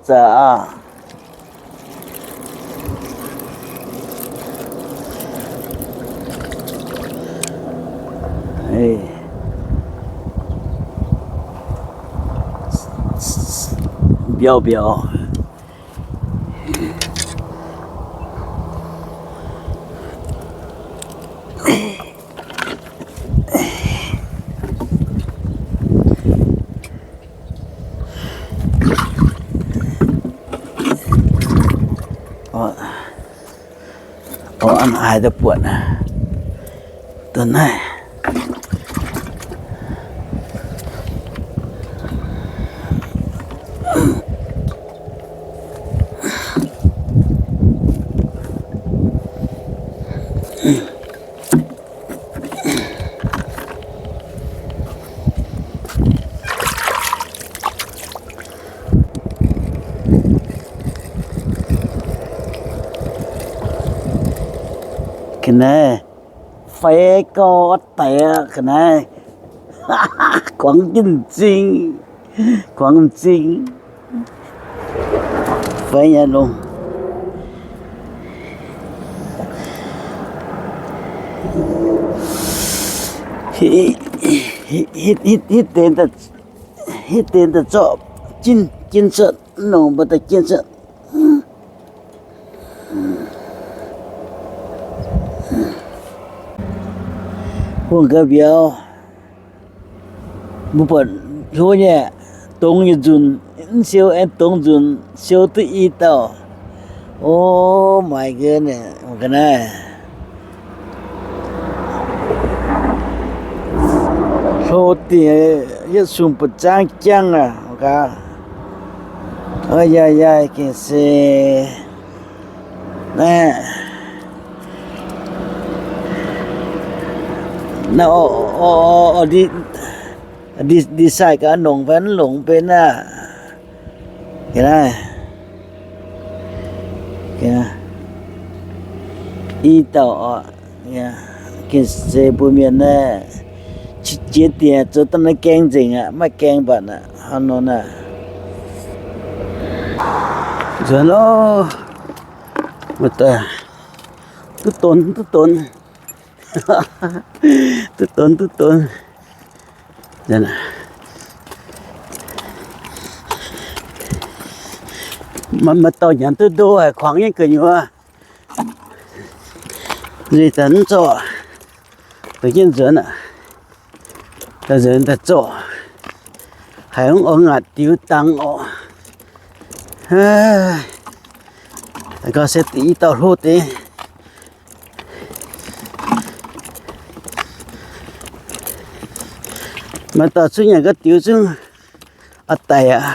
Za'aa. Mbiauz mbiauz. Haiz daaih buatc dongh naaiv. Ga'naaiv fai gau daic aqv, ga'naaiv kuangx jienv m'zing, kuangx m'zing. Fai nyei longx. Hitv deix, hitv deix daaih zorqv jin, jin cuotv, mv nongc mbuo daaih jin cuotv. Hungh ga'mbiauz. Mbuo buatc hlo nyei, dongz nyei nzunc, mv siou aengx dongz nzunc, siou duqv i dauh. O, maaiz ga'naaiv, ga'naaiv hlo dingc, yietv sung buoz zaangv jangv aqv. O, yaac, yaac gengh se naaiv, naaiv, o, o, design gaax, nongc fai mv longc benx aqv. I dauh oc. Gengh se mbuo mienh naaiv qiex jiez dingc, zoux dangh naaiv gaeng nzengc aqv, maiv gaeng mbatc aqv, hnangv nor naaiv. Nzuonx loh, duqv donx, duqv donx, duqv donx, duqv donx. Maaih dauh nyanc duqv ndo haic, kuangx nyei gu'nyuoz. Nzuih daaih mv zorqv, dongh jienv nzuonx aqv. Daaih nzuonx daaih zorqv, haiz mv oix ngaatc diux dangx oc. Gauh se i dauh hlo deix. Maaih dauh zungv nyanc ga'diux zungv oix daic aqv.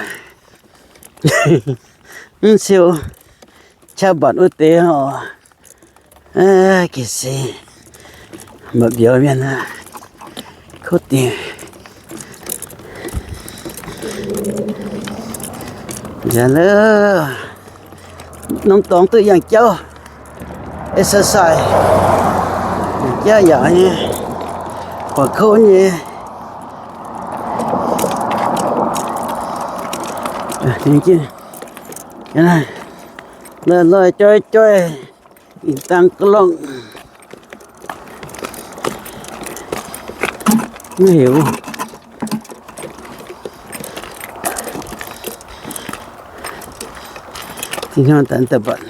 Mv siou qaqv mbatc wuov deix oc. Gengh se mba'biauz mienh aqv. Kouv dingc. Nzengc lov, norm dorngx duqv yangh jauv, exercise, yangh jauv yaac nyei, buatc kouv nyei. Loi-loi joih-joih, ih dangh ga'lorngh, mv heuc. Ih hnoi daaih mv daaih mbatc.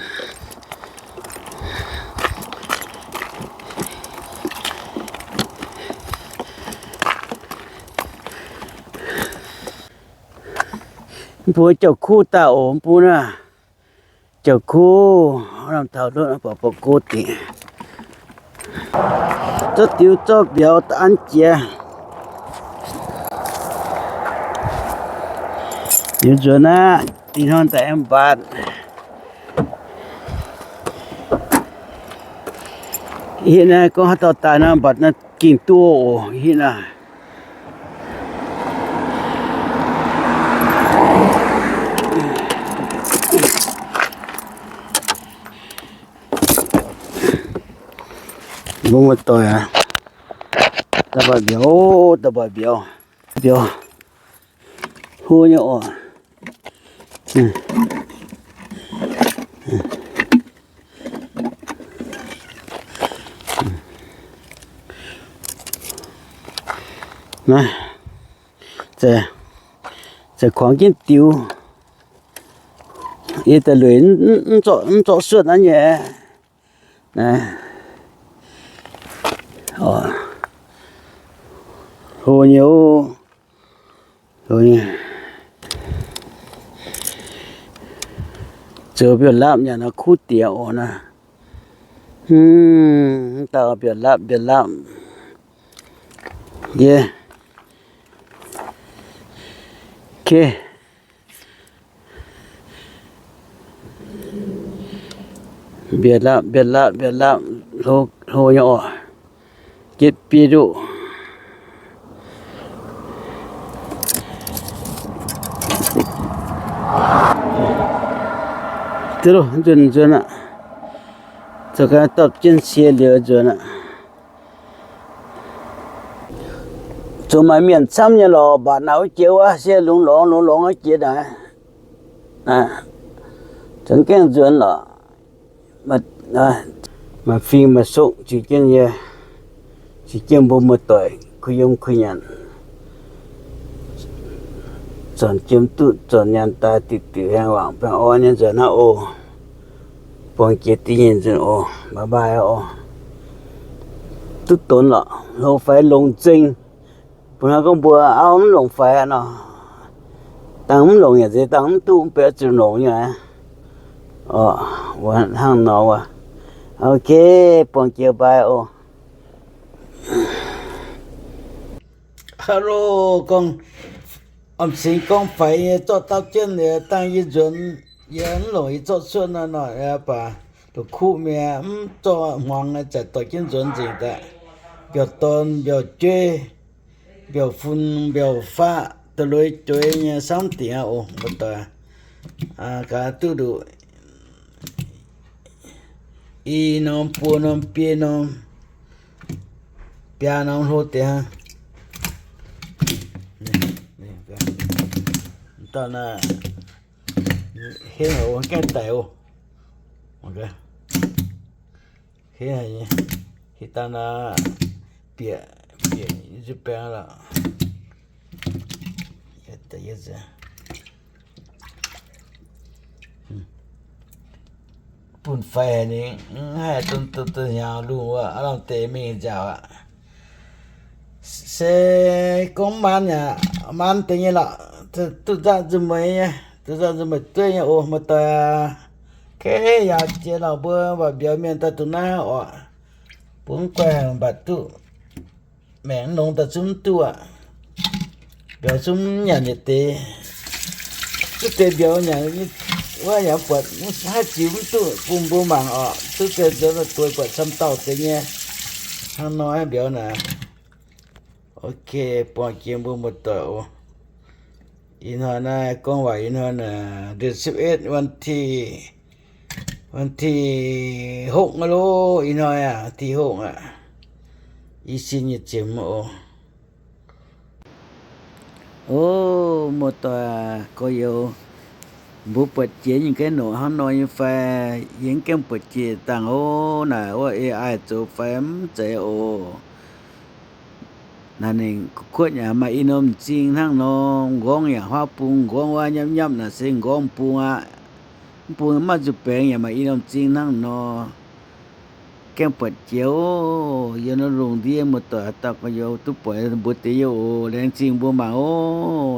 Mv bung jauv-kuv daaih oc, mv bung naaiv. Jauv-kuv, lamh taux ndutv, buatc, buatc go dingc. Zorqv diux zorqv mbiauz da'an jiex. Liuz nzuonx aqv, ih hnoi daaih aengx mbatc. Hitv naaiv gorngv haaix dauh daaih nor, mbatc naaiv gengh duqv oc, hitv naaiv. Mbuo muoz-doic aac, da'mbaaih mbiauz, da'mbaaih mbiauz, mbiauz huv nyei oc. Naaiv, za'kuangx jienv diux. Yie daaih lueic mv zorqv suotv naaiv nyei. Hlo nyei, hlo nyei. Zoux mbiauz-lapv nyanc nor kuv diex oc naaiv. Mv dauh mbiauz-lapv, mbiauz-lapv. Yie, okay. Mbiauz-lapv, mbiauz-lapv, mbiauz-lapv, hlo nyei oc. Jitv biei nduqc. Duqv loh, nzuonx nzuonx aqv. Zoux gau dapv jienv sie liuz nzuonx aqv. Zuqc maaih mienh camv nyei lorqc, mv baac naaiv wuov jiex wuov se lungz lorngx lungz lorngx wuov jiex naaiv. Zungv gaengh nzuonx lorqc. Maaih fing maaih sokv ziux jienv yie, ziux jienv mbuo muoz-doic kuh yiem kuh nyanc, zornc jiem duqv zornc nyaanh daaih diuc diuc hiaangx wangc baengh orn nyei nzuonx aqv oc. Buangh jiex da'nyeic nzunc oc, bye bye oc. Duqv donx lorqc, hlo fai longx nzengc. Bun hnangv gorngv mbuo auv mv longc fai aqv nor, dangh mv longc yaac nzeix dangh mv duqv, mv baac zuqc longc nyei aqv. Oc, mbuo hnangv nor wuov. Ok, buangh jiex bye oc. Hello, gorngv, Orm Cingx gorngv faix nyei zorqv dapv jienv liuz dangh yie nzuonx, yie mv longc yie zorqv cuotv naaiv nor, baac la'kuqv mi'aqv, mv zorqv hmuangx, zaqc dorh jienv nzuonx nzengc daaih. Mbiauz-dorn, mbiauz-jueiv, mbiauz-fun, mbiauz-faqv, da'lueiz jueiz nyei samv dingc aqv oc, muoz-doic. Gaax duqv nduqc i norm buo norm biei norm biaa norm hlo deix hnangv. Dauh naaiv henv haic oc, gaengh daic oc. Henv haic nyei. Hitv dangh naaiv bieqc, bieqc nzuih baengx lorqc. Bun faix haic ninh mv haih duqv, duqv, duqv hnyangx lungh wuov, aav lamh deix mingh nziaauc aqv. Se gorngv maan yaac maan deix nyei lorqc, duqv nzangc nzunc meih nyei, duqv nzangc nzunc meih dueiv nyei oc, muoz-doic aac. Kei yaac jiex lorqc mbuo mbaac mbiauz mienh daaih duqv naaiv oc. Mbuo mv guaih haic mv baac duqv maengc mv longx daaih zungv mv duqv aqv. Mbiauz zungv mv nyanc yietc deix. Duqv deix mbiauz nyanc wuov yaac buatc haih ziux mv duqv bun mbuo mangc oc. Duqv deix nzuonx buatc buatc camv dauh deix nyei. Hnangv nor mbiauz naaic. Ok, buangh jiex mbuo muoz-doic oc. Ih hnoi naaiv gorngv waac ih hnoi naaic, เดือนสิบเอ็ด วันที่ วันที่หก aqv loh. Ih hnoi aqv, วันที่หก aqv. I sin nyei ziemx oc. O, muoz-doic gorx-youz, mbuo buatc jiex nyei gaengh nongc hnangv nor nyei fai? Yie mv gaengh buatc jiex dangh oc. Naaic wuov A I zoux fai mv zeiz oc. Naaic ninh kuotv yaac maaih i norm m'zing hnangv nor, m'nqorngv yaac huaav bung, m'nqorngv wuov nyapv nyapv naaic se m'nqorngv bung aqv. Mv bung maiv maaih nzuih baengx yaac maaih i norm m'zing hnangv nor. Gaengh buatc jiex oc. Yiem naaiv lungh ndiev muoz-doic haaix dauh gorx-youz duqv buatc mbuox deix yie oc. Laengz zingh mbuo mangc oc.